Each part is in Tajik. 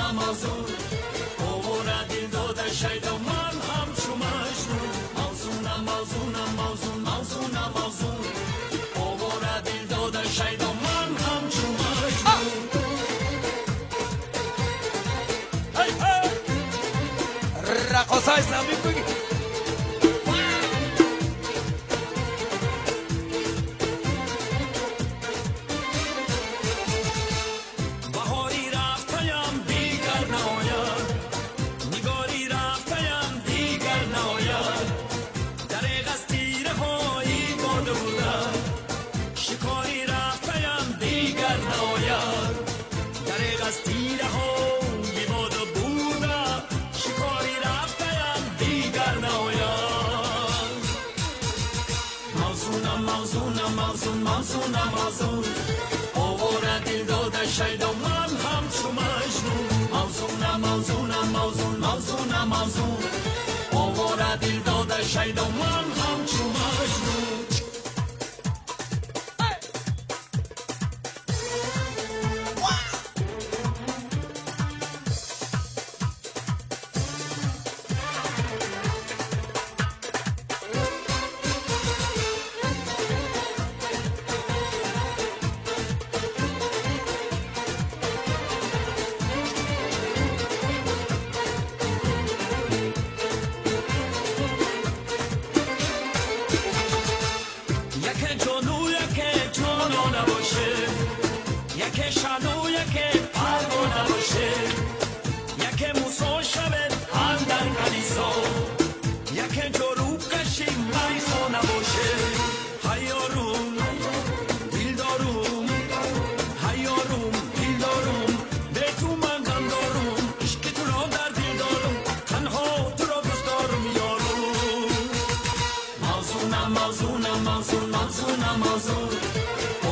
мавзунам мавзун. Овора дил дода шайдо ман ҳамчу Маҷнун. Мавзунам мавзунам мавзун, мавзунам мавзун. Овора дил дода шайдо ман ҳамчу Маҷнун. Ҳей, ҳей! Рақосаи замин бигир. Баҳори рафтаям дигар наояд, нигори рафтаям дигар наояд. Дареғ аз тираҳои бода бурда, шикори рафтаям дигар наояд. Дареғ аз тираҳои бода бурда, шикори рафтаям дигар наояд. Мавзунам мавзунам мавзун, мавзунам мавзун. Овора дил дода шайдо ман ҳамчу Маҷнун. Мавзунам мавзунам мавзун, мавзунам мавзун. Овора дил дода шайдо ман ҳамчу Маҷнун. Яке ҷону яке ҷоно набоше, яке шану яке парво набоше, яке Мусо шавед андар калисо, яке ҷорубкаши майхона боше. Ҳайёрум дилдорум, ҳайёрум дилдорум, бе ту ман ғам дорум, ишқи туро дар дил дорум, танҳо туро дӯст дорум ёрум. Мавзунам мавзунам мавзун, мавзунам мавзун.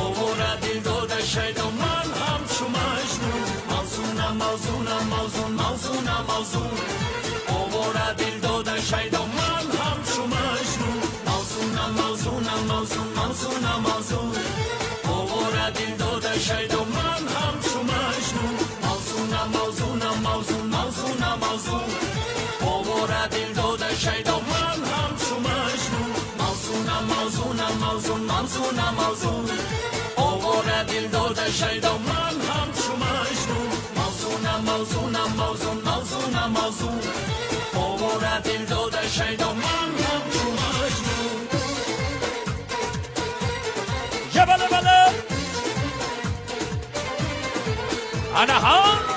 Овора дил дода шайдо ман ҳамчу Маҷнун. Мавзунам мавзунам мавзун, мавзунам мавзун. Овора дил дода шайдо ман ҳамчу Маҷнун. Мавзунам мавзунам мавзун, мавзунам мавзун. Овора дил дода шайдо ман ҳамчу Маҷнун. Мавзунам мавзунам мавзун, мавзунам мавзун. Овора дил дода шайдо ман ҳамчу Маҷнун. Мавзунам мавзунам мавзун, мавзунам мавзун. Овора дил дода шайдо ман ҳамчу Маҷнун. Мавзунам мавзунам мавзун, мавзунам мавзун. Овора дил дода шайдо ман ҳамчу Маҷнун. Ябале бале! Анаҳа!